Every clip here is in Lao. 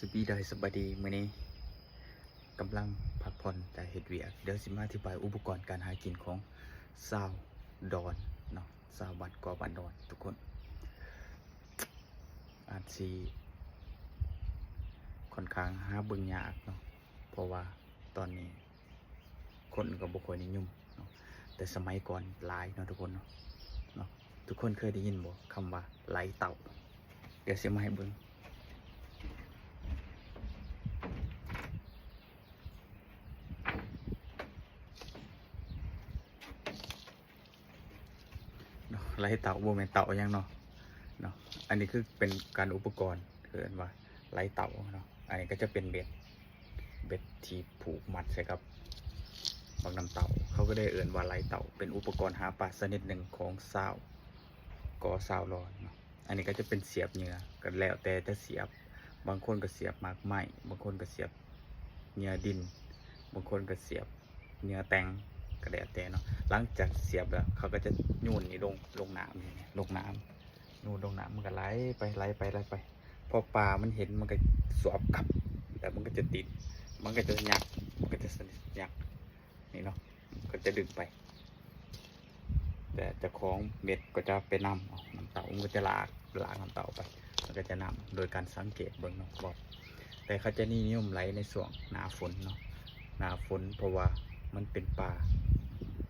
ສະບາຍດີ ສະບາຍດີ ມື້ນີ້ກຳລັງພັກຜ່ອນຈາກເຮັດວຽກ. ດຽວຊິມາອະທິບາຍອຸປະກອນການຫາກິນຂອງຊາວດອນເນາະ, ຊາວບ້ານກໍບ້ານດອນທຸກຄົນ. ອາດຊິຂ້ອນຂ້າງຫາເບິ່ງຍາກເນາະ ເພາະວ່າຕອນນີ້ ຄົນກໍບໍ່ຄ່ອຍນິຍົມເນາະ, ແຕ່ສະໄໝກ່ອນຫຼາຍເນາະທຸກຄົນເນາະ. ເນາະ ທຸກຄົນເຄີຍໄດ້ຍິນບໍ່ ຄຳວ່າໄຫຼເຕົາ? ດຽວຊິມາໃຫ້ເບິ່ງເນາະ. ໄຫຼເຕົາ ບໍ່ແມ່ນເຕົາຫຍັງເນາະ ເນາະ. ອັນນີ້ຄືເປັນການອຸປະກອນ ເອີ້ນວ່າໄຫຼເຕົາເນາະ. ອັນນີ້ກໍຈະເປັນເບັດ ເບັດທີ່ຜູກມັດໃສ່ກັບບັກນ້ຳເຕົາ, ເຂົາກໍເລີຍເອີ້ນວ່າໄຫຼເຕົາ. ເປັນອຸປະກອນຫາປາຊະນິດໜຶ່ງຂອງຊາວກໍຊາວດອນເນາະ. ອັນນີ້ກໍຈະເປັນສຽບເຫຍື່ອ ກໍແລ້ວແຕ່ຈະສຽບ, ບາງຄົນກໍສຽບໝາກໄມ້, ບາງຄົນກໍສຽບເຫຍື່ອດິນ, ບາງຄົນກໍສຽບເຫຍື່ອແຕ່ງ ກໍແລ້ວແຕ່ເນາະ. ຫຼັງຈາກສຽບແລ້ວ ເຂົາກໍຈະໂຍນນີ້ລົງ ລົງນ້ຳນີ້ ລົງນ້ຳ ໂຍນລົງນ້ຳ ມັນກໍໄຫຼໄປ ໄຫຼໄປ ໄຫຼໄປ. ພໍປາມັນເຫັນ ມັນກໍສວບກັບ ແລ້ວມັນກໍຈະຕິດ ມັນກໍຈະຍັກ ມັນກໍຈະຍັກນີ້ເນາະ, ກໍຈະດຶງໄປ. ແຕ່ເຈົ້າຂອງເບັດກໍຈະໄປນຳເອົານ້ຳເຕົາ, ມັນກໍຈະລາກ ລາກນ້ຳເຕົາໄປ, ມັນກໍຈະນຳໂດຍການສັງເກດເບິ່ງເນາະ. ແຕ່ເຂົາຈະນິຍົມໄຫຼໃນຊ່ວງໜ້າຝົນເນາະ, ໜ້າຝົນ ເພາະວ່າມັນເປັນປາ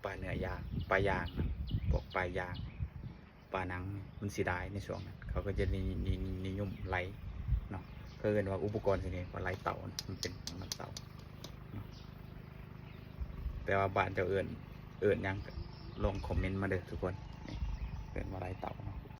ປາເນື້ອຢ່າງ ປາຢ່າງນະ, ພວກປາຢ່າງ ປາໜັງ ມັນຊິຫຼາຍໃນຊ່ວງນັ້ນ, ເຂົາກໍຈະນິ ນິ ນິຍົມໄຫຼເນາະ. ເຂົາເອີ້ນວ່າອຸປະກອນຊະນິດນີ້ວ່າໄຫຼເຕົາ, ມັນເປັນນ້ຳເຕົາເນາະ. ແຕ່ວ່າບ້ານເຈົ້າເອີ້ນ ເອີ້ນຫຍັງ ກໍລອງຄອມເມັນມາເດີທຸກຄົນ. ນີ້ເອີ້ນວ່າໄຫຼເຕົາເນາະ.